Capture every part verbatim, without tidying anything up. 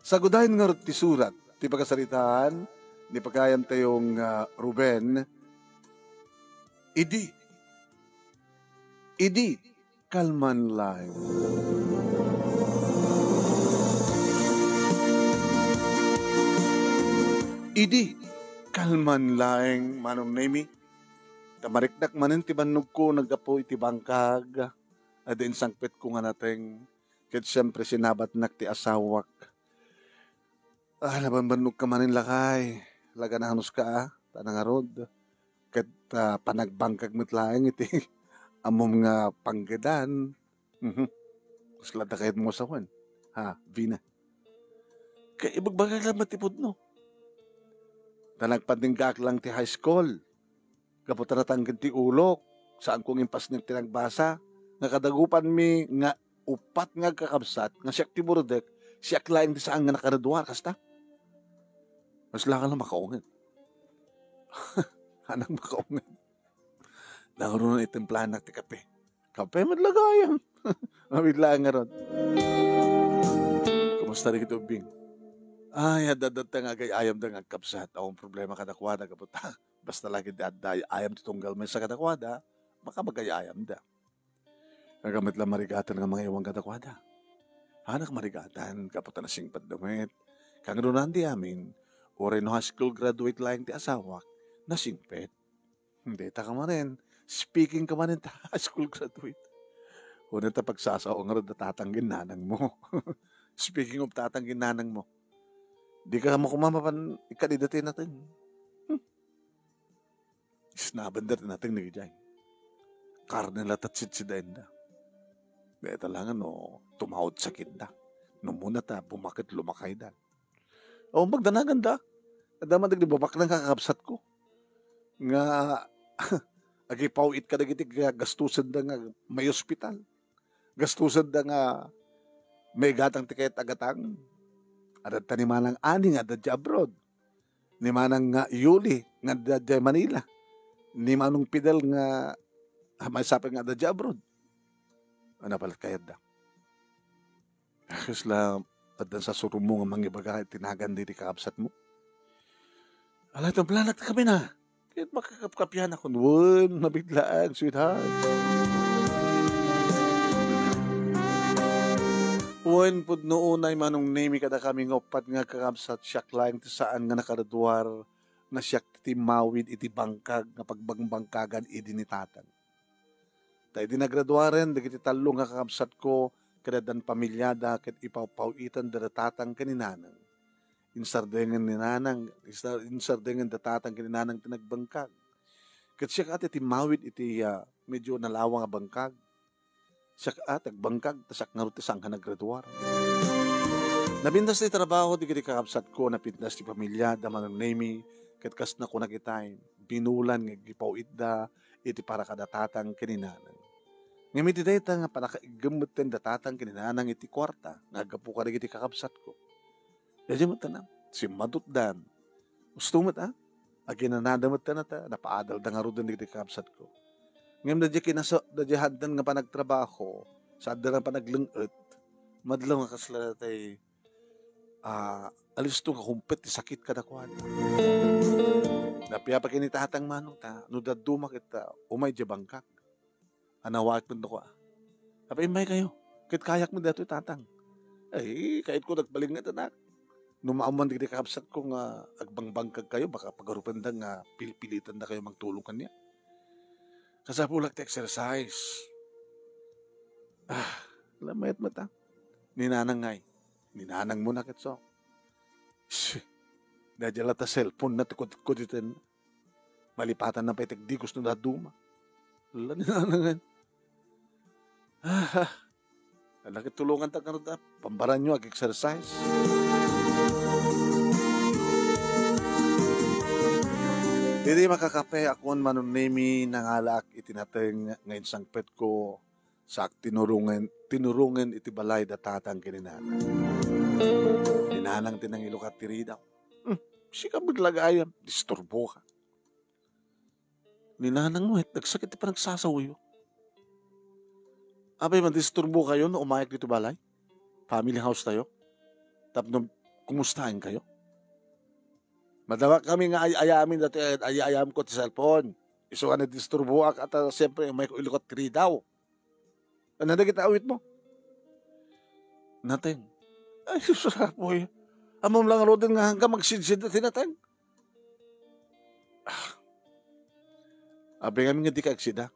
Sagudayen ngarud ti surat ti pakasaritaan ni pagayamtayo nga Ruben, idi, idi kalman laeng. Idi kalman laeng, Manong Nemi, ta mariknak manen ti bannogko naggapu iti bangkag a di insangpetko nga nateng, ket siempre sinabatnak ti asawak. Ah, nabanbannogka manen, lakay. La, gananos ka, ah, ta nangarud. Ket, ah, panagbangkag met laeng iti ammom nga panggedan. Mhm. Kasla da kayat mo sawen. Ha, Vina? Kay ibagbagak lang met ti pudno. Ta nagpandinggaak lang ti high school. Gapu ta natangken ti ulok, saanko nga impasnek ti nagbasa, nga kadagupanmi nga uppat nga agkakabsat, nga siak ti burdek, siak laeng ti saan nga nakagraduar, kasta? Mas laka lang makaunget. Anak makaunget. Nangruna itimplanak ti kape. Kape met lagayam. Mabit laeng ngarud. Kumusta dagiti ubbing? Ay, adda-adda nga agay-ayamda nga agkabsat. Awan problema kadakuada, gapu ta basta la ket adda ay-ayam ti tunggal maysa kadakuada, makapagay-ayamda. Kagamit la marigatan nga mangaywan kadakuada. Anak marigatan, gapu ta nasingpetda met. Kangrunan ti amin, uray no high school graduate laeng ti asawak, nasingpet. Dayta ka manen, speaking ka manen ta high school graduate. Una ta pagsasaw ngarud da tatang ken nanang mo. Speaking of tatang ken nanang mo, di ka mo koma mapan ikadida ti nateng. Hmm. Isnabender ti nateng dagiti ay. Karne la ta sitsidaenda. Dayta la nga no tumawd sakitda. No muna ta bumaket lumakayda. O, magdanaganda. Adda man dagiti babaknang kakabsatko nga agipaw-it kadagiti ga-, gastosenda nga may ospital. Gastosenda nga may gatang ti kayat a gatang. Adda ni Manang Ani nga adda abroad. Ni Manang nga Yuli nga adda Manila. Ni Manong Fidel nga, ah, may sapay nga adda abroad. Ano pala kayatda? Kasla addan sasuromo nga mangibaga iti nagan diti kakabsatmo? Ala, iti planak ti kami na. Ket makakapkapianakon. Wen, nabitlaag, sweetheart. Wen, pudno unay Manong Nemi kadakami nga uppat nga kakabsat, siak laeng ti saan nga nakagraduar, nga siak ti timmawid iti bangkag nga pagbangbangkagan idi ni tatang. Ta idi nagraduaren dagiti tallo nga kakabsatko ket addan pamiliada ket ipawpaw-itanda da tatang ken ni nanang. Insardengen ni nanang, insar-, insardengen da tatang ken ni nanang ti nagbangkag. Ket siak a ti timmawid iti, ah, medyo nalawa nga bangkag. Siak a ti agbangkag, ta siak ngarud ti saan nga naggraduar. Napintas ti trabaho dagiti kakabsatko, napintas ti pamiliada, Manong Nemi, ket kas nakunak itay, binulan nga agipaw-itda iti para kada tatang ken ni nanang. Ngem iti dayta nga pannakaigem metten da tatang ken ni nanang iti kuarta nga aggapu kadagiti kakabsatko. Daydiay met a simmadutdan. Usto met a, aginanada met a ta napaadalda ngaruden dagiti kakabsatko. Ngem daydiay kinasa-, daydiay haandan nga panagtrabaho, saanda nga panagleng-et, madlaw nga kasla tay, ah, alisto nga humpet ti sakit kadakuada. Napiapa ken ni tatang Manong ta, no dadduma ket, ah, umay diay bangkak. Anawaek met no kua, "Apay, immaykayo? Ket kayak met daytoy, tatang." Ay, kayatko nagpalinget, anak. No maammoan dagiti kakabsatko nga agbangbangkagkayo, baka pagarupenda nga pilpilitendakayo mangtulong kaniak. Kasapulak ti exercise. Ah, lamayat met a. Ni nanang ngay. Ni nanang mo na ket so. Shh. Daydiay la ta cellphone na ti kudkuditen. Malipatan na pay ti agdigos no dadduma. Ala ni nanangan. Ah, ah. Ala ket tulongan ta kano ta. Pambaranyo ag-exercise. Didi makakape, akon Manong Nemi, nangalaak iti nateng nga insangpetko. Saak tinurongen, tinurongen iti balay da tatang ken ni nanang. Ni nanang ti nangilukat ti ridaw. Hmm, sika met la gayam, disturboka. Ni nanang met, nagsakit ti panagsasaoyo. Apay, madisturbokayo no umayak dito balay? Family house tayo? Tapno Kumustaen kayo? Madawak kami nga ay-ayamin dati ay-ayam ko ti cellphone. Isu nga nadisturboak at, ah, siyempre, may ko ilikot kri daw. Ano na kita awit mo? Nateng. Ay, sus, apoy. Amom lang rodin nga hanggang magsidsid na tinateng. Ah. Abi ngamin nga di ka agsida.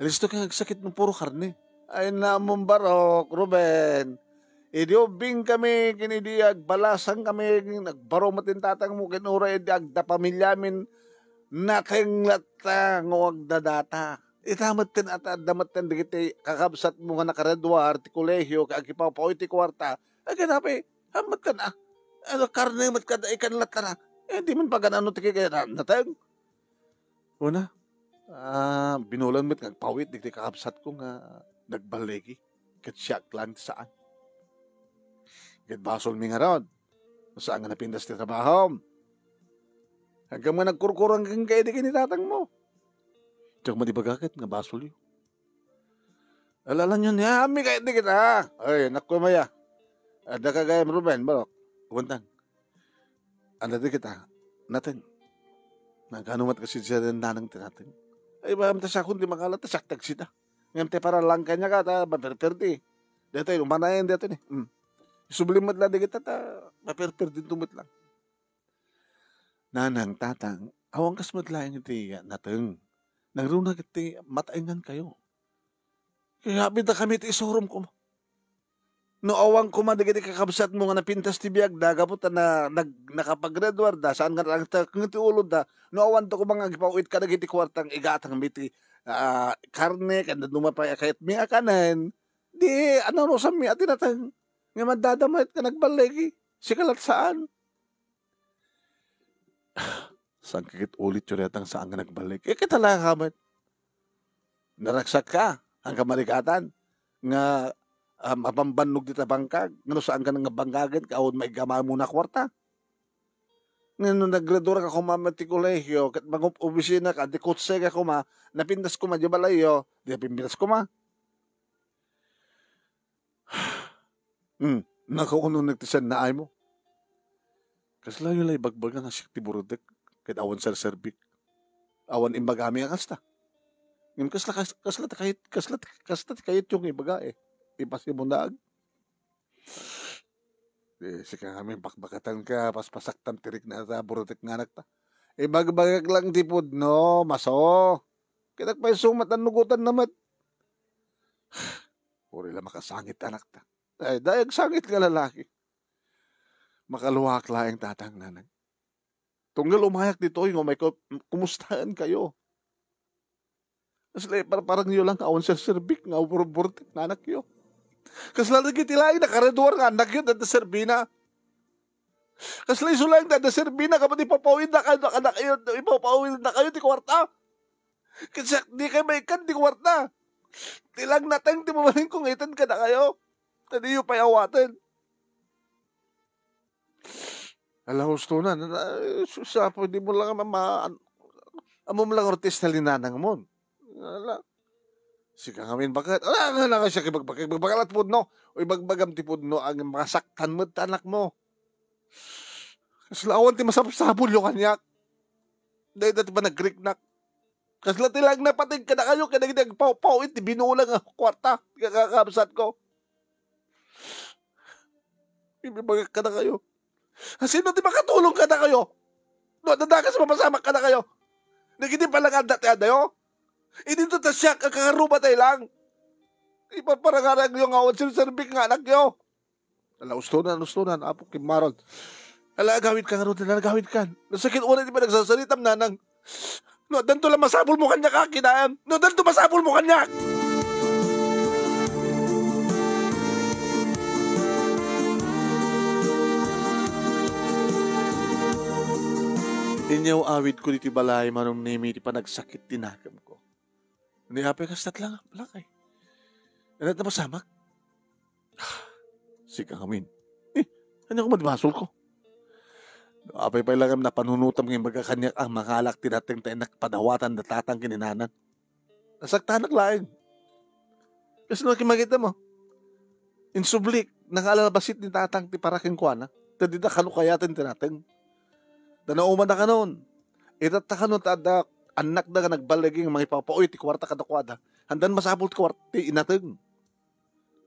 Listo ka nga agsakit mo puro karne. Ay, namon barok, Ruben. Idi ubbing kami, ken idi agbalasang kami, nagbaro met ti tatang mo, ken uray idi agda pamilyamin, nateng latta nga agdadata. Ita met ten at adda met ten dagiti kakabsat mo nga nakagraduar ti kolehio, ket agipawpaw iti kuarta. Ay, kanapi, ammet kan, ah, ano, karne met kada ikan latta na. Eh, di man pagan ano ti kikaya, nateng. Una, ah, binulan met nga agpawit dagiti kakabsatko nga nagballigi ket siak lang ti saan. Ket basolmi ngarud, saan nga napintas ti trabahom. Agkam nga nagkurkurang kenka idi ken ni tatangmo. Diak man ibaga ket nga basolyo. Alalanyo ni, ah, ammi kayat di kita, ha? Ay, naku, maya. Adda ka gayam, Ruben, barok. Kuntang. Anda di kita? Nateng. Nagano met kasi siya den nanang ti nateng? Ay, ba, ta siya kun di makala, ta siya tagsita. Ngem ti paralangkan niya ka, ta maperperdi. Dito, umanayan dito ni. Hmm. Isubli met la di kita, ta maperperdi to met lang. Nanang, tatang, awan kas met laeng iti nateng. Nagruna iti mataengan kayo. Kaya bida kami ti isurom ko. No awan koma dagiti kakabsatmo nga napintas ti biagda gapu ta na, nag-, nakapagraduarda, saan nga nagtakeng ti ulodda, no awan to koma nga agpaw-it kadagiti kuartang igatangmi ti, ah, karne, ken dadduma pay a kayatmi a kanen, di, ano, no, sanmi a tinateng nga madadama ket nga nagballigi, sika la't saan. Saan ka ket ulit, Juliet, ang saan nga nagbalik? Eh, kita lang ka met. Naragsak ka, ang kamarikatan, nga, ah, mapambannog dita bangkag. Ngano saan ka nga bangkagen, kaon maigamamon a kuarta? Ngano nagradura ka koma met ti kolehio, ket mangop-obisina ka, di kotse ka koma, napintas koma di balayyo, di napintas koma. Hmm, nakauneg ti sannaaymo. Kasla yo la ibagbaga nga siak ti burutek ket awan serserbik. Awan imbagami a kasta. Ngem kasla, kas-, kasla ti kayat-, kasla ti, kasla ti kayatyo nga ibaga, eh. Ipasimunaag. Eh, sika ngamin, bakbakatan ka, paspasaktam ti rikna ta, burutek nga anak ta. Ibagbagak lang ti pudno, maso. Ket apay sumat, annugotan na met. Uray la makasangit ti anak ta. Ay, dayag sangit nga lalaki. Makaluak laeng tatang nanang. Tunggal umayak ditoy nga umay ko, kumustaen kayo? Kasla iparparangyo lang awan serserbik nga burburtek nga anakyo. Kasla dagiti laeng nakareduar nga anakyo, adda serbina. Kasla isu laeng adda serbina, kapag ipapawid na kayo, anak iyo, ipapawid na kayo ti kuwarta. Kasi di kayo maikan ti kuwarta. Ti lang nateng ti mabalin kong itan kada kayo. Kadi iyo pay awaten. Ala, husto na. Ala, sus, apo, di mo lang ma-, ma-, amo mo lang ortis na linanang mo. Ala. Sika ngamin, bakit? Ala, nga na siya, kibag-, kibag-, kibagbagal at pudno. O ibagbagam ti pudno, ang masaktan mo, anak mo. Kasla awan ti masapsapul yo kaniak. Dahil dati pa nag-Greek nak. Kasla ti lang napatid kada kayo, kada kita agpaw-paw iti binulang a kwarta, kakakabsat ko. Ibibagak kada kayo. Sino ti makatulong kada kayo? No, nadakas mapasamak kada kayo. Nagiti palanganda ti adayo. Idinto ta siya, kakaruba tayo lang. Ipaparangarang yo nga awan serserbik nga anak yo. Ala, ustonan, ustonan, Apo Kimmaron. Ala, agawid ka nga rod, ala, agawid ka. Nasakit ulit di ba nagsasalitam, nanang? No, danto lang masapul mo kanya ka, kinayam. No, danto masapul mo kanya. Inyaw awid ko diti balay, Manong Nemi, ti panagsakit ti nakemko. Ni apay kastat lang, lakay. Ano na masamak? Sika ngamin. Eh, ano ko madbasol ko? Apay pay lang napanunutam nga ibaga kaniak a mangalak ti nateng ta inak padawatan da tatang ken ni nanan. Nasaktanak laeng. Kasi no, kimakita mo, insublik, nakaalalabasit ni tatang ti para kenkuana. Ta dida kano kayaten ti nateng. Ta naumana kanon. Itatta kanon ta adda annakda nga nagballigi nga mangipapaoy ti kuarta kadakuada. Handan masapul ti kuarta ti inateng.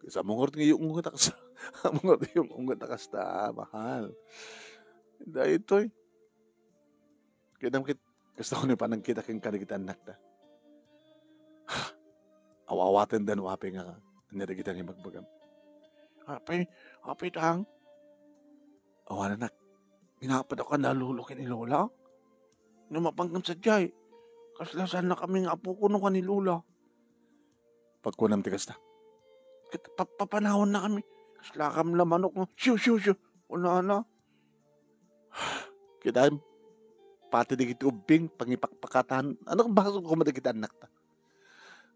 Kaysa mungor nga iyong unget a kasta. Mungor iyong unget a kasta, mahal. Daytoy. Kidam kit, kasta ko ni panagkita ken kadagiti annakta. Awawaten da no apay nga, ania dagiti nga ibagbagam. Apay, apay tang? Awan anak, inapadako na lolo ken ni lola? No mapanggam sadiay, kasla saan na kami nga apo ko no kan ni lola? Pagkunam ti kasta. Ket pa-, papanawon na kami. Kasla kam la manok nga, siu, siu, siu. Kunana. Kitaem, pati dagiti ubbing, pangipakpakatan. Ano kung basol ko dagiti annakta?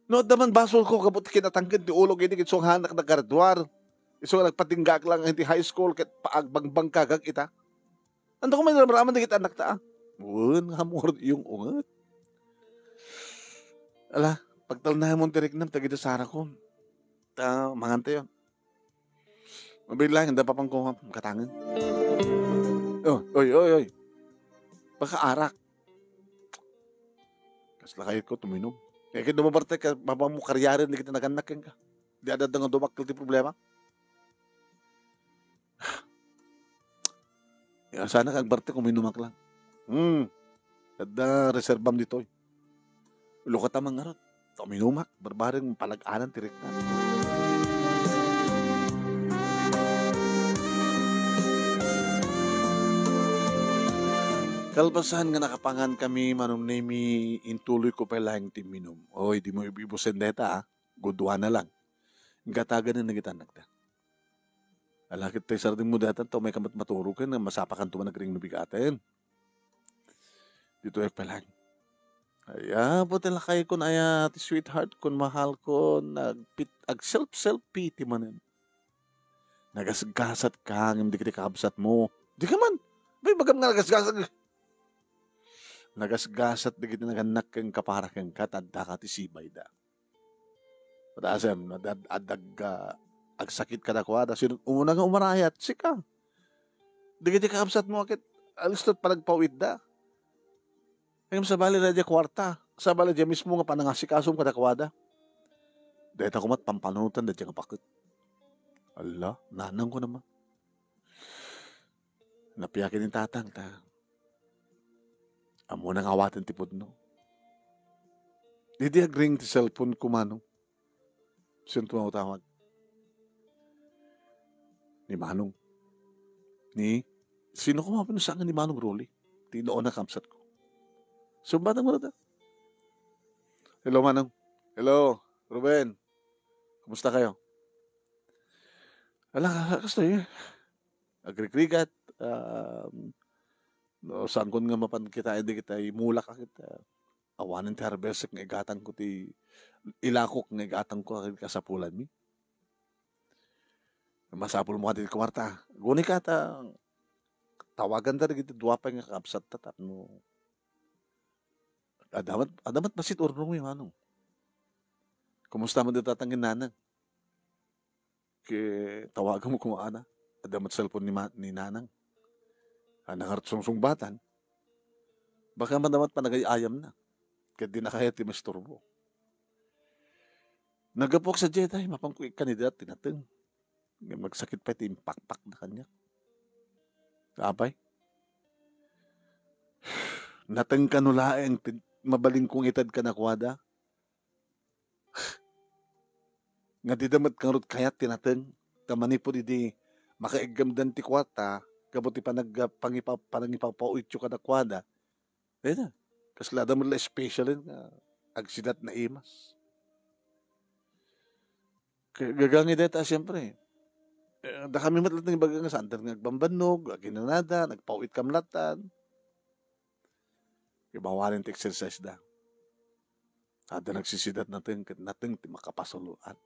No, adda man basol ko, gapu ti kinatangken ti ulo, gini, isu nga naggraduar. Isu nga nagpatinggaak lang iti high school, ket paagbangbanggagak ita. Anda ko man ramraman dagiti annakta, ah? Wen, nga mungor iyong unget. Ala, pagtalnayan mo ti riknam, dagiti sarako. Ta, mangan tayo. Mabilang, anda pa pang kuha, katangan. Oh, oy, oy, oy. Baka arak. Kasla kayo ko tuminom. Kaya kaya dumabarte ka, mapamukariyarin, di kita nagannak ka. Di ada nga dumakkel ti problema. Ya, sana kag barte kuminumak lang. Hmm. Adda reserbam ditoy. Lukata man ngarud. Kuminumak, barbareng palag-anan ti rikna. Kalpasan nga nakapangan kami, Manong Nemi, intuloy ko pay laeng ti minum. Oy, di mo ibusen deta, ah. Guduana lang. Gatagan na nagitan nagda. Alakit tay sarding mo datan, ta may kamat maturo ken, masapakan tuman nagring nabigaten. Dito ay palang. Aya, buti lakay kun aya ti sweetheart kun mahal kun nagpit-, ag self-self pity manen. Nagasgasat ka ngem dagiti kabsat mo. Di ka man. Bay, bagam nga nagasgasat. Nagasgasat dagiti nagannak ken kapara kenka, ta adda ka ti sibay da. Padasem, no, ad-, adda ag-, ah, agsakit kadakuada. Sino umuna nga umarayat? Sika. Dagiti kakabsat mo ket, alistot panagpawidda. Ngem sabali la diay kuarta. Sabali diay mismo nga panangasikasom kadakuada. Dayta koma ti pampanunotan dayta nga baket. Alla, nanang ko naman. Napiakin ni tatang ta. Ammona nga awaten ti pudno. Idi agring ti cellphone ko, Manong. Sino ti mautawag? Ni Manong. Ni? Sino ko mapinusangan ni Manong Rolly? Ti noon na kamsat ko. Sumbatan mo na ta. Hello, Manong. Hello, Ruben. Kumusta kayo? Ala, kastoy. Agrigrigat. Um, no, saan kun nga mapan kita, hindi kita imulak, kita. Awanen ti harvest nga igatang ko ti ilakok nga igatang ko ken kasapulanmi. Masapul mo kadi ti kuarta. Guni ka ta tawagan ta dagiti dua pay nga kakabsat ta tapno adamat, adamat basit urnong mi, Manong. Kumusta man di tatang ken nanang? Ke tawagan mo koma ana. Adda met cellphone ni ma-, ni nanang. Ana nga sungsungbatan. Baka madamat panagay-ayam na. Ket di na kaya ti maisturbo. Naggapuak sa diay tay, mapan ko ikkan ida ti nateng. Nga magsakit pay ti impakpak na kaniak. Apay? Nateng kano laeng ti mabalin kong ited kanakuada? Nga dida met ngarud kayat ti nateng, ta manipud idi makaiggamdan ti kuarta, gapu ti panag-, pangipa-, panangipapauityo kadakuada. Dayta, kasla adda met la special nga agsidat na imas. Kaya gagangi dayta, siyempre. Eh, dakami met latta nga ibaga nga saan nga agbambannog, aginanada, nagpauit kam latan. Kaya bawalen ti exercise da. Adda nagsisidat nateng ket nateng ti makapasuloan.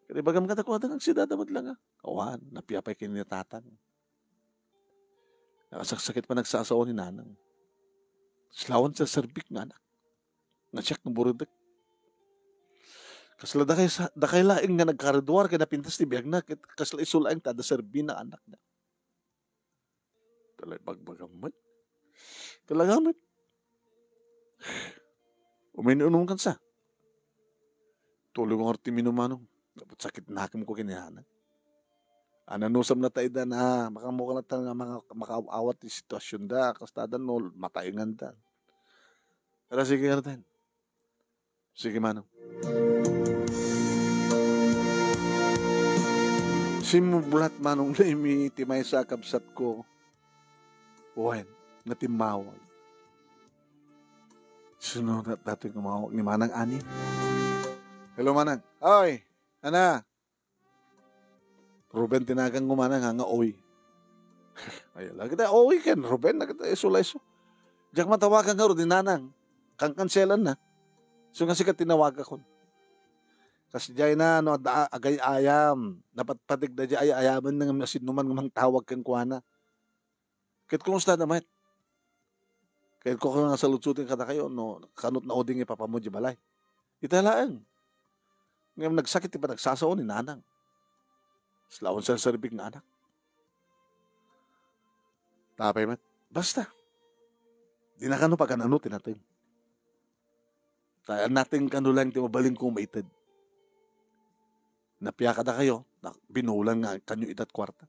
Ket ibagam kadakuada nga agsidada met la nga. Awan, napiapay ken ni tatang. Nakasaksakit pa nagsasawa ni nanang. Silawan sa serbik nga anak. Nga siak nga burutek. Kasla dakay sa, dakay laeng nga nagkaraduar ken napintas ti biagna, ket kasla isu laeng ti adda serbina nga annakna. Talaga ibagbagam met. Talaga met. Uminum-inumkan sa. Tuloy ko ngarud ti minum-inum. Sakit nakemko ken ni nanang. Ananusam na tayo dan, ah, makamukan na tayo nga mga makaaw-awat ti sitwasyonda, kasta dan no, matainganda. Pero sige, Arden. Sige, manong. Simmublat, Manong Lemi, ti maysa a kabsatko. Wen, nga timmawag. Sino na dati tumawag ni Manang Ani? Hello, Manang. Ay, ana. Ruben ti naganko, Manang, nga, nga oy. Ay, lagi ta oy ken Ruben, lagi ta isu la isu. Diak matawagan ngarud ni Nanang. Kankanselan na. So nga sika tinawagakon. Kas diay na, no, adda agay-ayam. Napatpategda diay ay-ayamen nga sinuman nga mangtawag kenkuana. Ket kumusta da met? Ket ko nga saludsoten kadakayo no kanut nauding ipapammo di balay. Ita laeng. Ngem nagsakit ti panagsasao ni Nanang. Slawen serserbik nga anak. Tapay met. Basta. Di na kano pagan-ano ti nateng. Ta nateng kano lang ti mabalinko maited. Napia kadakayo, na, binulan nga kanyo idat kuarta.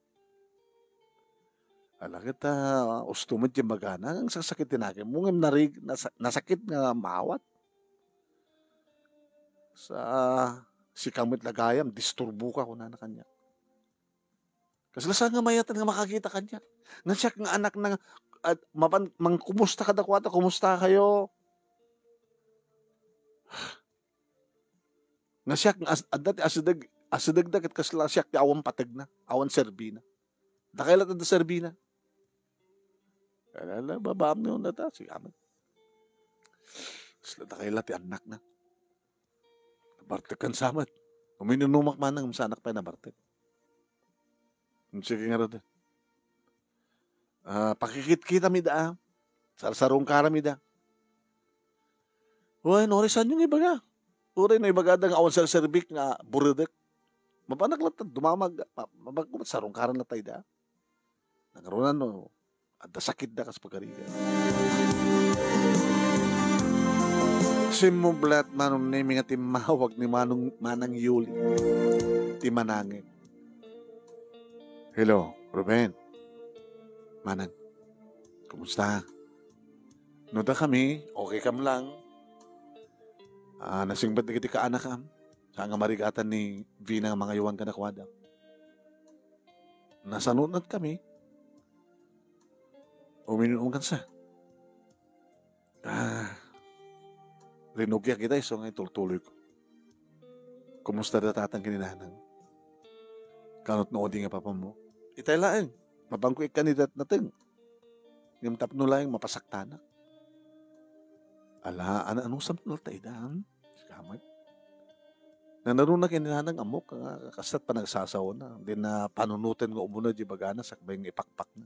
Ala ket, ah, usto met ti imbagana, nagsakit ti nakemmo, ngem narig-, nasa-, nasakit nga maawat. Sa sika met la gayam, disturboka, kunana kaniak. Kasla saan nga mayatan nga makakita kaniak? Nga siak nga anak na, ah, mapan-, mangkumusta kadakuada, "Kumusta kayo?" Nga siak nga as-, adda ti asideg, asidegda ket kasla siak ti awan pategna, awan serbina. Dakay latta adda serbina. Ala, ala, babaam nga unata, sige, amen. Kasla dakay la ti annakna. Nabartek kan samet. Uminunumak man nga sanak pay nabartek. Sige ngarud. Ah, pakikitkitam ida, ah. Sarsarungkaram ida. Uy, no, uray saan yung ibaga? Uray no ibagada nga awan serserbik nga buredek. Mapanak latta dumamag, ma-, mabag-, sarungkaran latta ida. Nangarunan no, adda sakitda kas pagarigan. Simmublat Manong Nemi nga timmawag ni Manong, Manang Yuli. Ti manangin. Hello, Ruben. Manang, kumusta? No da kami, okay kam lang. Ah, nasingpet dagiti kaanakam. Saan nga marigatan ni Vina nga mangayowan kadakuada. Nasanunat kami. Uminum-inum kansa. Ah, rinugiak ita isu nga itultuloyko. Kumusta da tatang ken ni nanang? Kanut no udi nga papammo? Itay laeng, mapanko ikkan ida nateng. Ngem tapno laeng mapasaktanak. Ala, ano, anusam no ta ida, hmm? Sika met. Nanaruna ken ni nanang ammok nga kastat panagsasaona. Di na panunoten nga umuna di bagana sakbay nga ipakpakna.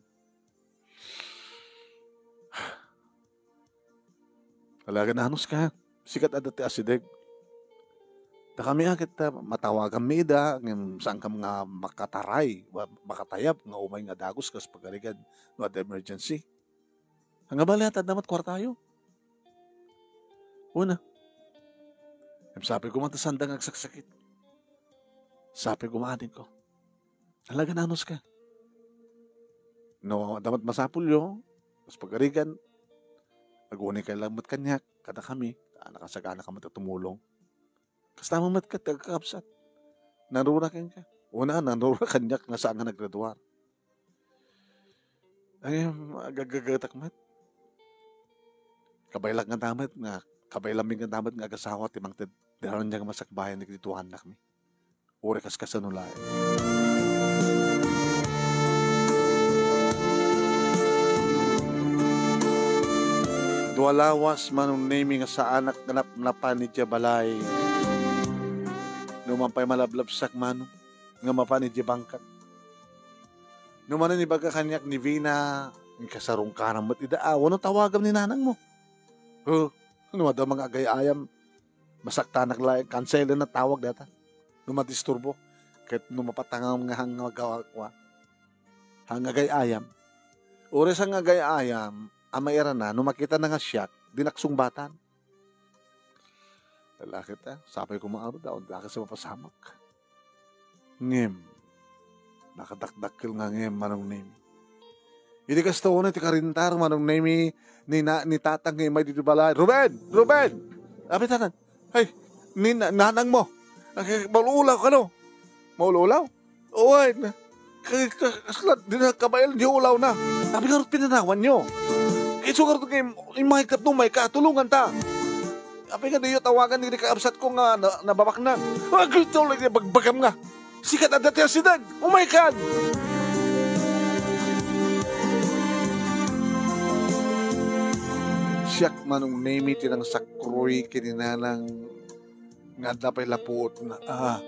Talaga nanos ka. Sikat adda ti asideg. Ta kami a ket, ah, matawaganmi ida, ngem saankam nga makataray, wa-, makatayab nga umay nga dagus kas pagarigan no adda emergency. Nga bali, adda met kuartayo. Una. Ngem sabi ko man ta sanda nga agsaksakit. Sabi ko, maading ko. Talaga nanos ka. No, adda met masapulyo, kas pagarigan, agunay kay lang met kaniak, kada kami, ta nakasagana ka met a tumulong. Kasta met ket, agkakabsat. Nanruna kenka. Una, nanruna kaniak nga saan nga naggraduar. Ay, agagagatak met. Kabaylak nga damet nga, kabaylamin nga damet nga agasawa ti mangted, dinanan niya nga masakbayan dagiti tuanakmi. Uray kas kasano laeng. Dua lawas, Manong Nemi, nga saanak nga napnapan idiay balay. No man pay malablabsak, Manong, nga mapan idiay bangkak. No manen ibaga kaniak ni Vina, inkasarungkaram met ida, a, wenno tawagam ni nanangmo. Huh, no adda mga agay-ayam, Masaktanak laeng, cancelen a tawag dayta. No madisturbo, ket no mapatangam nga hang nga gawa-, kua, hang agay-ayam. Uray sa nga agay-ayam, a mairana, no makitana nga siak, dinak sungbatan. Lalaki ta, sapay ko maarud, awan dakes a mapasamak. Ngem, nakadakdakkel nga ngem, Manong Nemi. Idi kasta, unay ti karintar, Manong Nemi, ni na-, ni tatang nga immay ditoy balay. "Ruben! Ruben!" Apay, tatang. "Ay, ni na-, nanang mo. Ay, maulaw kano?" "Maulaw?" "Wen, ka-, ka-, kasla, di na kabail, di ulaw na." Apay ngarud pinanawanyo. Isu ngarud nga im-, immay tapno may katulongan ta. Apay nga diyo tawagan ni kakabsat ko nga na-, nababaknang. Agay, tawag niya bagbagam nga. Sikat adda ti asideg. Umaykan! Siak, Manong Nemi, ti nangsakroy ken ni nanang nga adda pay lapuotna. Ah.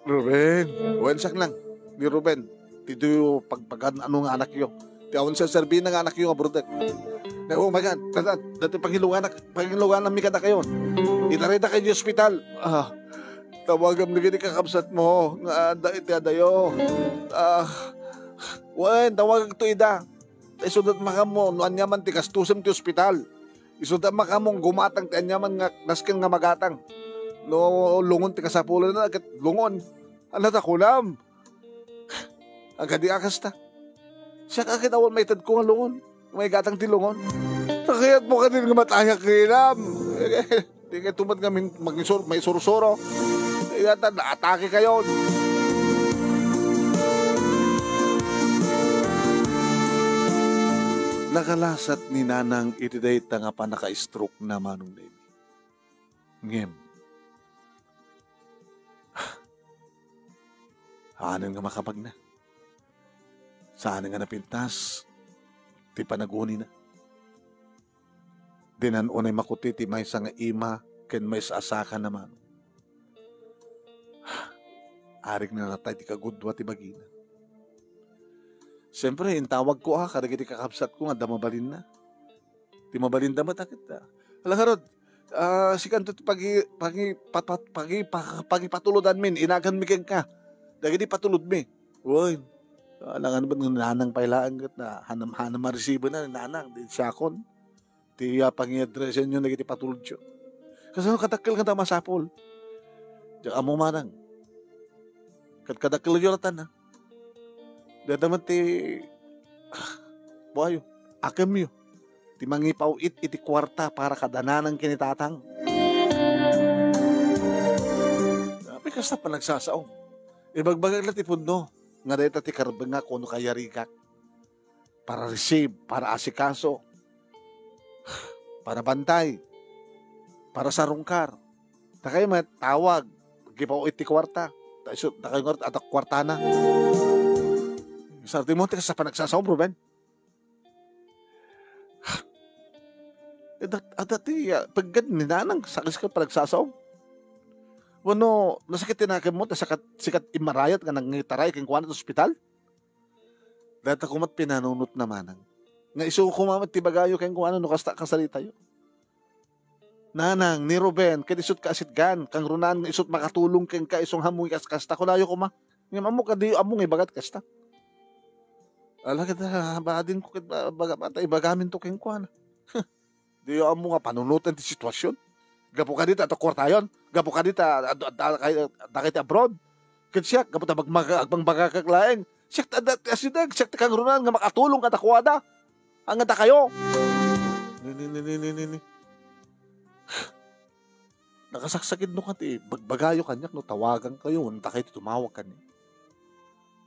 Ruben. Wen, siak lang. Ni Ruben. Ti duyo pagpagan-ano nga anakyo. Ti awan serserbina nga anakyo nga brudek. Na, oh my God. Dati, dati pangiluganak, pangilugananmi kadakayo. Itarayda kayo di ospital. Ah. Tawagam dagiti kakabsat mo nga adda iti adayo. Ah. Wen, tawagak to ida. Isudat makamo no aniaman ti gastusem ti ospital. Isuda makamong gumatang ti aniaman nga nasken nga magatang. No lungon ti kasapulanna, ket lungon. Ania ta kunam? Agadi a kasta. Siak a ket awan maitedko nga lungon. Maigatang ti lungon. Nakayatmo kadin nga matayak nga inam. Di kayo tumat nga min-, mangisur-, maisursuro. Iyatan, naatake kayo. Nakalasat ni Nanang iti dayta nga pannaka-stroke na, Manong Nemi. Ngem, saanen nga makapagna. Saanen nga napintas ti panagunina. Dinan unay makuti ti maysa nga ima ken maysa a saka na, Manong. Arik na natay ti kagudua ti bagina. Siyempre, intawagko a kadagiti kakabsatko nga adda mabalinna. Ti mabalinda met a ket, ah, ala ngarud, ah, sikanto ti pagi-, pagi-, pat-, pat-, pagi-, pa-, pagipatulodanmin, inaganmi kenka. Dagiti patulodmi. Wen. Ah, ala ngarud, nanang pay laeng ket na, hanam-hanam a resibo na, nanang, di siakon. Ti, ah, pangi-addressanyo dagiti patulodyo. Kasano kadakkel nga masapul? Diak ammo manang. Ket kadakkelyo latta na. Dayta met ti, ah, buayo, akemyo. Ti mangipaw-it iti kuarta para kada nanang ken ni tatang. Apay kasta panagsasaom? Ibagbagak la ti pudno nga dayta ti karbengak wenno kayarigak. Para receive, para asikaso, para bantay, para sarungkar. Dakay met, tawag, gipaw iti kuarta. Ta isu, dakay ngarud, adda kuartana. Sardi mo, ti kasta panagsasaom, Ruben. Adda, adda ti, ah, pegged ni nanang, sakit ka panagsasaom. Wenno, nasakit ti nakem mo, ta sakat, sikat immarayat nga nangitaray kenkuana ti ospital? Dayta koma ti pinanunotna manang. Nga isu koma met ti ibagayo kenkuana no kasta a kasaritayo. Nanang, ni Ruben, ket isut' kaasitgan, kangrunaan nga isut' makatulong kenka isu nga ammo nga kas-, kasta, kunayo koma. Ngem ammo kadi ammo nga ibagat kasta. Ala ket, ah, badin ko ket ba-, baga-, bata ibagamin to kenkuana. Diyo ammo nga panunoten ti situasion. Gapu kadita, adda kuartayon. Gapu kadita, ad-, ad-, ad-, dakay ti abroad. Ket siak, gapu ta magmaga-, agbangbagakak laeng. Siak ti adda ti asideg, siak ti kangrunaan nga makatulong kadakuada. Ania dakayo? Ni, ni, ni, ni, ni, ni, ni. Nakasaksakit no kadi, bagbagayo kaniak no tawagan kayo, wenno dakay ti tumawag kaniak.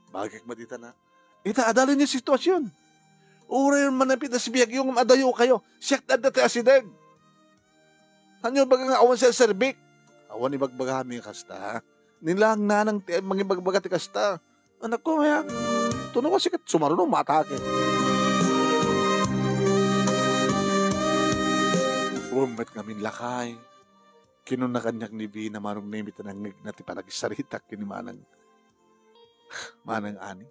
Bagik met ita na. Ita, adalen ti situasion. Uray manipud a sibiagyo ngem adayo kayo. Siak ti adda ti asideg. Ania baga nga awan serserbik? Awan ibagbagami kasta, ha? Ni lang nanang ti mangibagbaga ti kasta. Anakko, aya? Tuno ka sikat sumaruno, matake. Rumbet ngamin lakay. Kinuna kaniak ni Vina, Manong Nemi, ta nangngegna ti panagsaritak ken ni Manang, Manang Ani.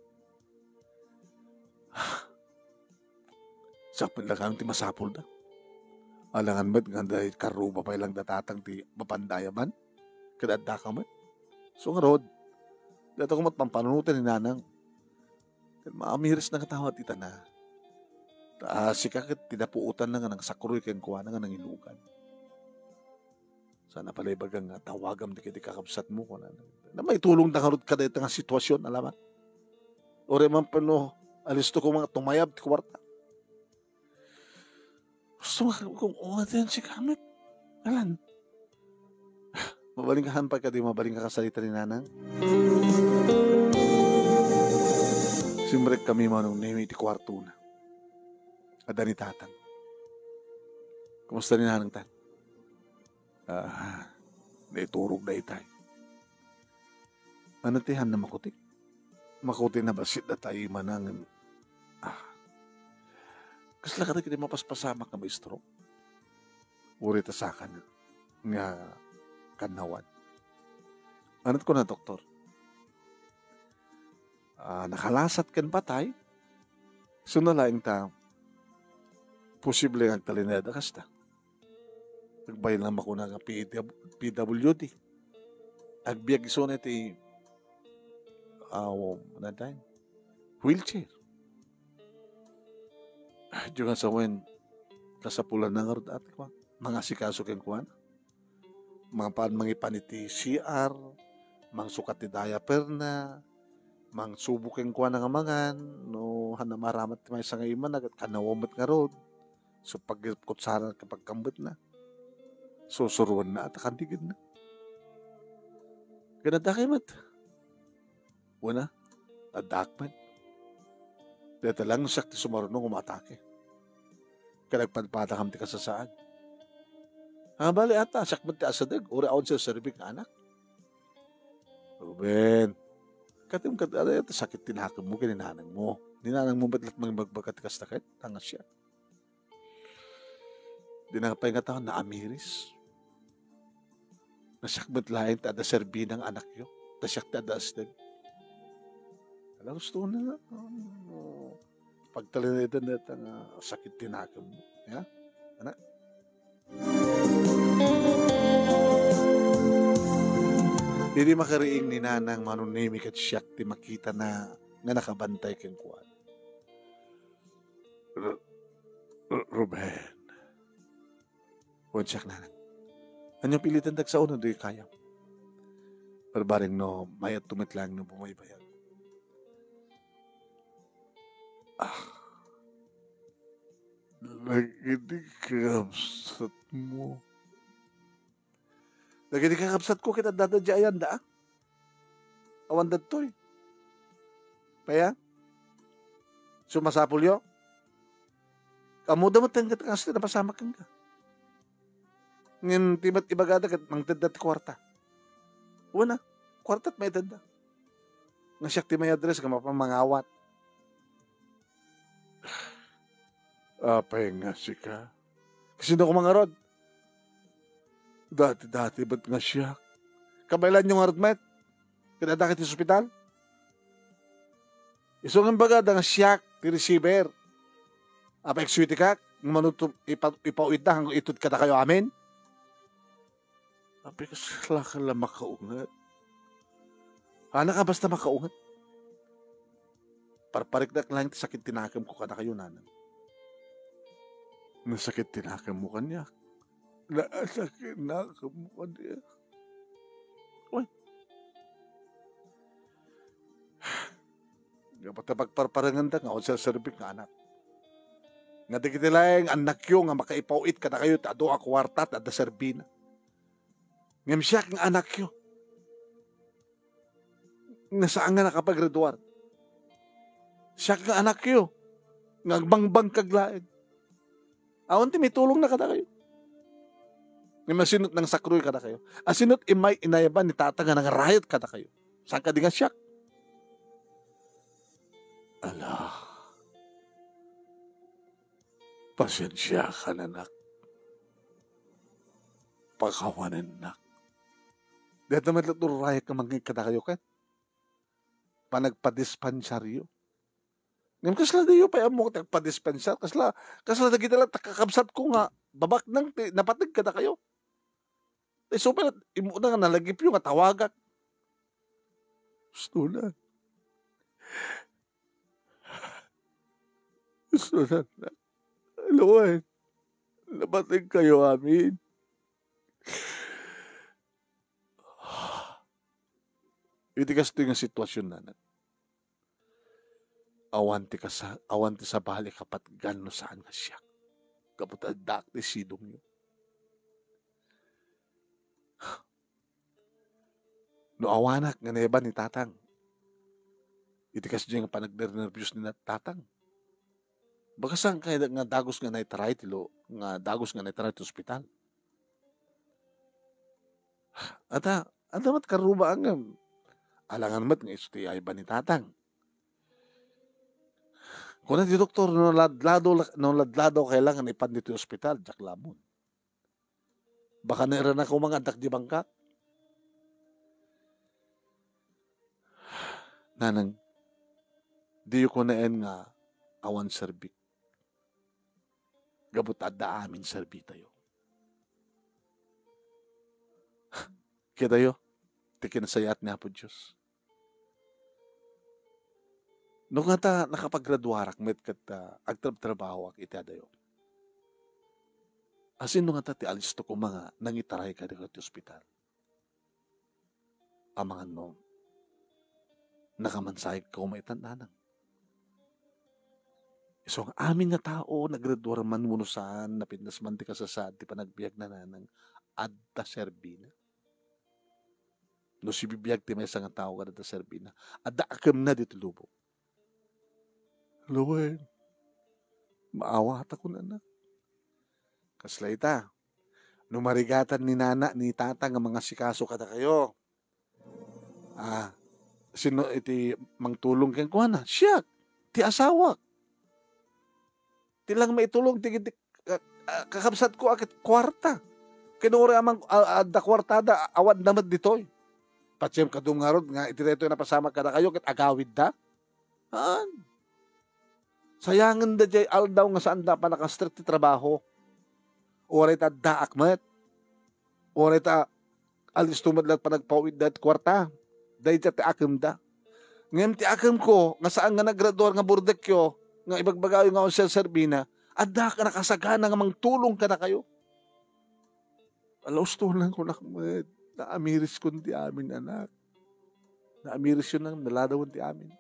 Sapay la kami ti masapulda. Alangan met nga dayta karruba pay lang da tatang ti mapandayaban. Ket addaka met. So ngarud, dayta met pampanunoten ni nanang. Ket maamiris na nga tawa ti tana. Ta sika ket ti napuotan na nga nangsakroy kenkuana nga nangilugan. Saan a pala ibaga nga tawagam dagiti kakabsatmo, kunana. Na maitulongda ngarud kadayta nga sitwasion, alaman. Uray man pano, alisto ko nga tumayab ti kuwarta. Gusto nga kung umaten si Kamit. Alan. Mabalin ka, han, pagka di mabalin ka kasalita ni Nanang. Simrek kami manong Nemi ti kwarto na. Adda ni Tatang. Kumusta ni Nanang tan? Ah, naiturog da itay. Ano ti han na makuti? Makuti na bassit da tayo manangan. Ah. Kasla ka na kiti mapaspasamak nga maestro. Uri ta sakan nga kannawan. Ano ko na, doktor? Ah, nakalasat ken patay. So na laeng ta posible nga agtalinaed a kasta. Agbayan lang makuna nga P W D. Agbiag isuna iti, ah, ano tayo? Wheelchair. Ah, diyo nga sawen, kasapulan na ngarud ati kwa. Mangasikaso kenkuana. Mapan mangipan iti C R, mangsukat ti diaper na, mangsubo kenkuana nga mangan, no, han na maramat ti maysa nga imana, ket kannawan met ngarud. So, pagkutsara ket pagkambetna. Susuroenna ta kandigenna. Ken addakay met. Wen a, addaak met. Dayta lang no siak ti sumaruno nga umatake. Ket agpadpadakam ti kasasaad. Ah, bale, ata, siak met ti asadeg, uray awan serserbik nga anak. Ruben, katim ket, ano, sakit ti nakemmo ken ni nanangmo. Ni nanangmo met laeng mangibagbagak ti kasta ket, nga siak. Dina pay nga tao naamiris. Nga siak met laeng ti adda serbina nga anakyo. Ta siak ti adda asadeg. Ala, gusto na nga, ano, pagtalinaedan dayta nga sakit ti nakemmo. Ya? Anak? Idi makariing ni Nanang Manong Nemi ket siak ti makitana nga nakabantay kenkuana. Ru-, Ru-, Ruben. Wen siak, Nanang. Ania pilitan dagsaon no di kayam? Barbareng no mayat met laeng no bumaybayag. Ah. Dagiti kakabsatmo. Dagiti kakabsatko ket adda diay ayan da, ah. Awan dagitoy. Paya? So, masapulyo? Ammoda met ket kasta ti napasamak kenka. Ngem ti met ibagada ket mangtedda ti kuarta. Wen a, kuarta ti maitedda. Nga siak ti may address nga mapan mangawat. Apay nga sika? Kasino koma ngarud? Dati-dati met nga siak. Kabaelanyo ngarud met? Ket adda ket ti ospital? Isu nga imbagada nga siak ti receiver. Apay, agsuetekak, nga mano to ipa-, ipaw-itda, itud kadakayo amin? Apay, kasla ka la makaunget? Anak a, basta makaunget. Parparikdak laeng ti sakit ti nakemko kadakayo, Nanang. Nasakit ti nakemmo kaniak. Nasakit ti nakemmo kaniak. Uy. Nga pati pagparparangendak nga awan serserbik nga anak. Nga dagiti laeng annakyo nga makaipaw-it kadakayo ti adu a kuarta ti adda serbina. Ngem siak nga anakyo, nga saan nga nakapagreduar. Siak nga anakyo, nga agbangbangkag laeng. Awan ti mitulongna kadakayo. Ngem asino ti nangsakroy kadakayo? Asino ti immay inayaban ni Tata nga nangrayat kadakayo? Saan kadi nga siak? Ala. Pasiensiakan, anak. Pakawanennak. Dayta met laeng ti urayek nga mangngeg kadakayo ket panagpadispansaryo. Ngem kasla diyo pay ammo ti agpadispensar, kasla, kasla dagiti latta kakabsatko nga babaknang ti napateg kadakayo. Ti isu pay la, immuna nga nalagipyo nga tawagak. Gusto na. Gusto na. Lawen, napateg kayo amin. Iti kastoy nga sitwasyon, nanang, awan ti kasa-, awan ti sabali a patgan no saan nga siak. Gapu ta addaak ti sidongyo. No awanak nga nayaban ni Tatang, iti kasdiay nga panagnernerbios ni na-, Tatang, bagasan kay nga dagus nga naitaray ti lo-, nga dagus nga naitaray ti ospital. Ata, ata met karrubaangem. Alangan met nga isu ti ayban ni Tatang. Kuna ti doktor, no ladlado, no ladlado kailangan ipan ditoy ospital, diak lamun. Baka nairanak ko mga adak di bangka. Nanang, diyo kunaen nga awan serbik. Gapu ta adda amin serbitayo. Kitayo, ti kinasayaat ni Apo Dios. No kasta, nakapagraduarak met ket, ah, agtrabtrabahoak iti adayo. Asino kasta ti alisto koma nga nangitaray kadakayo ti ospital? Amangan no, nakamansayegko met itan, nanang. Isu nga amin nga tao, nagraduar man wenno saan, napintas man ti kasasaad ti panagbiagna, nanang, adda serbina. No sibibiag ti maysa nga tao ket adda serbina, adda akemna ditoy lubong. Lawen, maawatak, anak. Kasla ita, no marigatan ni nana, ni tata nga mangasikaso kadakayo, ah, sino iti mangtulong kenkuana? Siak, ti asawak. Ti lang maitulong ti, ti, ah, ah, kakabsatko a ket kuarta. Ken uray a man, ah, adda kuartada, awan da met ditoy. Patiem kadu ngarud nga iti daytoy napasamak kadakayo ket agawidda. Haan. Sayangen daydiay aldaw nga saanda a pannakastrek ti trabaho. Uray ta addaak met. Uray ta alisto met laeng panagpaw-id dayta kuarta. Dayta ti akemda. Ngem ti akemko, nga saan nga nagraduar nga burdekyo, nga ibagbagayo nga awan serserbina, addaak a nakasagana nga mangtulong kadakayo. Ala, ustonan ko, anak, met. Naamiriskon ti amin, anak. Naamirisyo nang naladawan ti amin.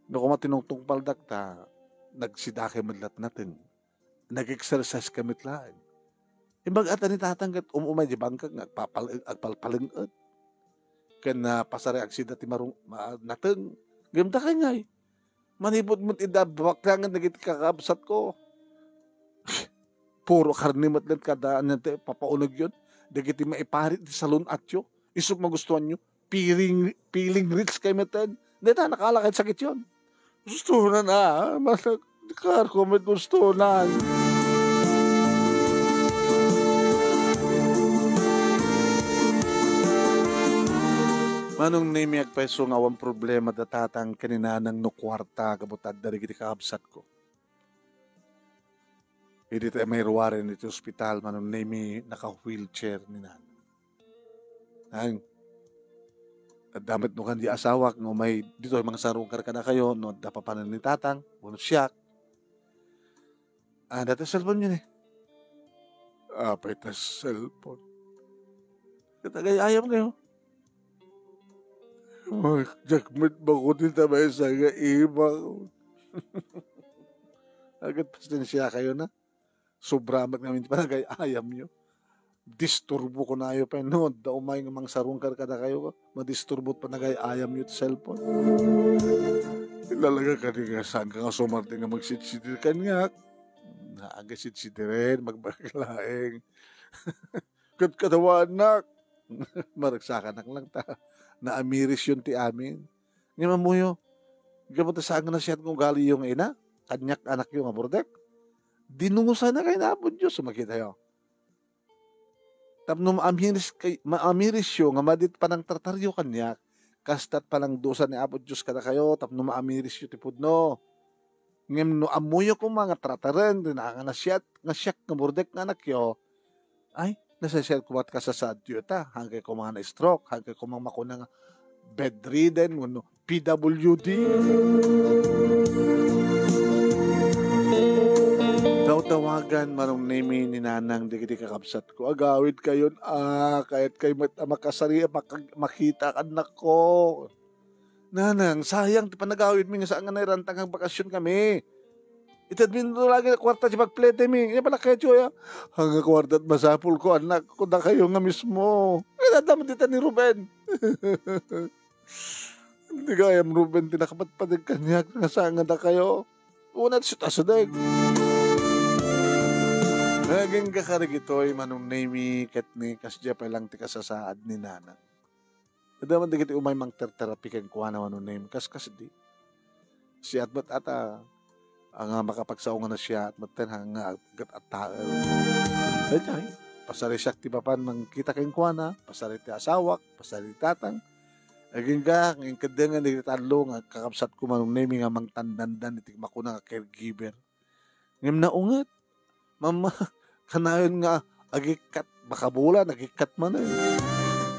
No koma tinungtungpaldak ta, nagsidakay met laeng nateng. Nag-exercise ka met laeng. Imbag ata ni tatang ket um-umay di bangkak nga agpapal-, agpalpaleng-et. Ken, ah, pasari agsida ti marung-, ma-, nateng. Ngem dakay ngay. Manipud met ida baknangen dagiti kakabsatko. Puro karne met laeng kada ania ti papaunegyon. Dagiti maipari ti salun-atyo. Isut' magustuanyo. Feeling, feeling rich kay met laeng. Dayta, nakaala kay sakityon. Gustonan a. Mas-, karko met gustonan. Manong Nemi, agpayso nga awan problema da tatang ken ni nanang no kuarta gapu ta adda dagiti kakabsatko. Idi tayo mairuaren iti ospital, Manong Nemi, naka-wheelchair ni nanang. Ang, adda met no kadi asawak nga umay ditoy mangsarungkar kadakayo, no adda papanen ni tatang, wenno siak. Ah, dati cellphone yun eh. Apay ta cellphone. Ket agay-ayam kayo. Ay, diak met makuti ta maysa nga imak. Agad pasensia kayo na. Sobra met ngamin ti panagay-ayam yo. Disturbo ko nayo pay no, adda umay nga mangsarungkar kadakayo, madisturbo ti panagay-ayam yo ti cellphone. Ilalaga kadi nga saan ka nga sumarte nga magsidsidir kaniak. Naaga sidsidiren, magbaglaeng. Ket kadawanak. Maragsakanak lang ta. Naamiris yon ti amin. Ngem ammoyo, gapu ta saan nga nasiat nga ugali yo nga ina, kaniak anakyo nga burdek. Dinusana kay na Apo Dios, makitayo. Tapno maamiris kay, maamiris yo nga madi ti panangtartaryo kaniak, Kasta't panangdusa ni Apo Dios kadakayo tapno maamirisyo ti pudno. Ngem no ammoyo koma nga trataren ti nangangasiat nga siak nga burdek nga anakyo, ay, nasaysayan koma ti kasasaadyo ita. Haankayo koma nga na-stroke, haankayo koma nga makuna nga bedridden wenno P W D. Dawdawagan, Manong Nemi, ni Nanang dagiti kakabsatko. Agawidkayon, a, kayatkayo met a makasari-, maka-, makita annakko. Nanang, sayang ti panagawidmi nga saan nga nairantang nga agbakasyon kami. Itedmi no lagi nga kuarta ti pagpletemi. Ania pay la kayatyo, aya? Ania nga kuarta ti masapulko, annak, kadakayo nga mismo. Kayat adda met dita ni Ruben. Di gayam, Ruben, ti nakapadpadeg kaniak nga saan nga dakayo. Una ti siudsadeg. Agingga kadagitoy, Manong Nemi, ket ni kasdiay pay lang ti kasasaad ni Nanang. Adda man dagiti umay mangterterapi kenkuana, Manong Nemi, kaskasdi. Siak met ata, a, nga makapagsao nga nasiaat metten, haan nga agtaeng. Daytoy, pasari siak ti mapan mangkita kenkuana, pasari ti asawak, pasari ti tatang. Agingga nga inkeddeng dagiti tallo nga kakabsatko, Manong Nemi, nga mangtandandan iti makuna nga caregiver. Ngem naunget, Mama, kanayon nga agikkat, makabulan, agikkat manen.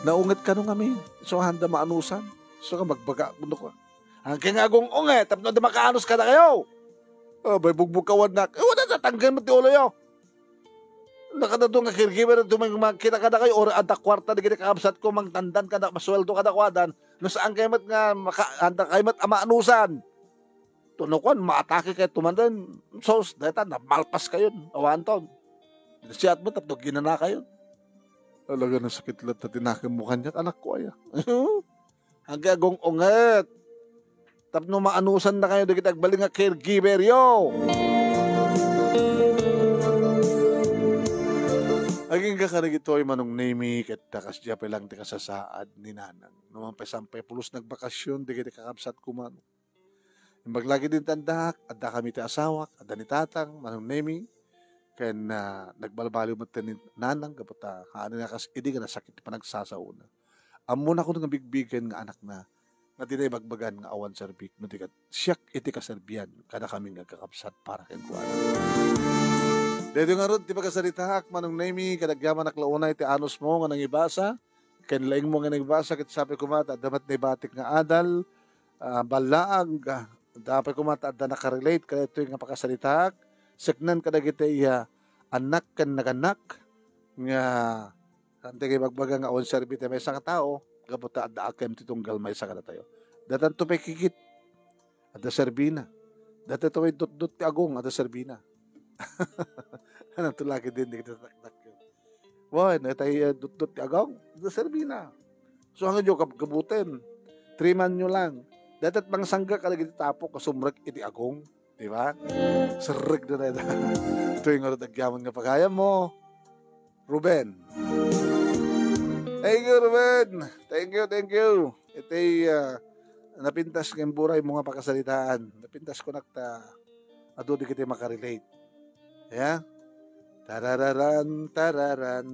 Naunget kano ngamin, isu haanda maanusan. Isu nga magbaga, kuno ka. Haankayo nga agung-unget, tapno adda makaanus kadakayo. Abay, bugbugkawannak. Eh, wala, tatanggal met ti uloyo. Nakadado nga caregiver, tumay makita kadakayo, or adda kuarta dagiti kakabsatko, mangtandan kada, masueldo kadakuadan. No saankayo met nga maka-, haankayo met a maanusan. Tuno kuan, maatake kayo tumanen. Sos, dayta, namalpas kayon. Awan ton. Siat mo, tapno ginana kayon. Talaga nasakit latta ti nakemmo kaniak, anakko aya. Agyagung-unget. Tapno maanusan na kayo, dagiti agbalin nga caregiver yo. Agingga kadagitoy, Manong Nemi, ket ta kasdiay pay lang ti kasasaad ni Nanang. No man pay sampay pulos nagbakasyon, dagiti kakabsat ko man. Imbag lagi din ti andak, adda kami ti asawak, adda ni tatang, Manong Nemi, ken, ah, nagbalbaliw met ni nanang, gapu ta, haan nga kas idi nga nasakit ti panagsasaona. Ammona kuno nga bigbigen nga anakna, nga dina ibagbagan nga awan serbik, no di ket siak iti kaserbian, kadakami nga agkakabsat para kenkuana. Daytoy ngarud ti pakasaritaak, Manong Nemi, kadagyaman ak la unay ti anusmo nga nangibasa, ken laingmo nga nagbasa, ket sapay koma ta adda met naibatik nga adal, ah, ballaag, ah, sapay koma ta adda nakarelate kadaytoy nga pakasaritaak, seknen kadagiti, ah, annak ken nagannak nga, saan ti ibagbaga nga awan serbi ti maysa nga tao, gapu ta adda akem ti tunggal maysa kadatayo. Datanto pay kikit, adda serbina. Datanto pay dutdot ti agong, adda serbina. Ano to lagi din, di kita taktak. Wen, itay, eh, dutdot ti agong, deserbi na. So, ang inyo kab-, kabuten, triman nyo lang. Datat mangsangga ka lagi ti tapok, kasumrek iti agong. Di ba? Serrek na na ita. Ito yung nga agyaman nga pagayam mo, Ruben. Thank you, Ruben. Thank you, thank you. Itay, ah, napintas nga imburay mo nga pakasalitaan. Napintas ko nakta, adu di kita makarelate. Ya? Tarararan, tararan.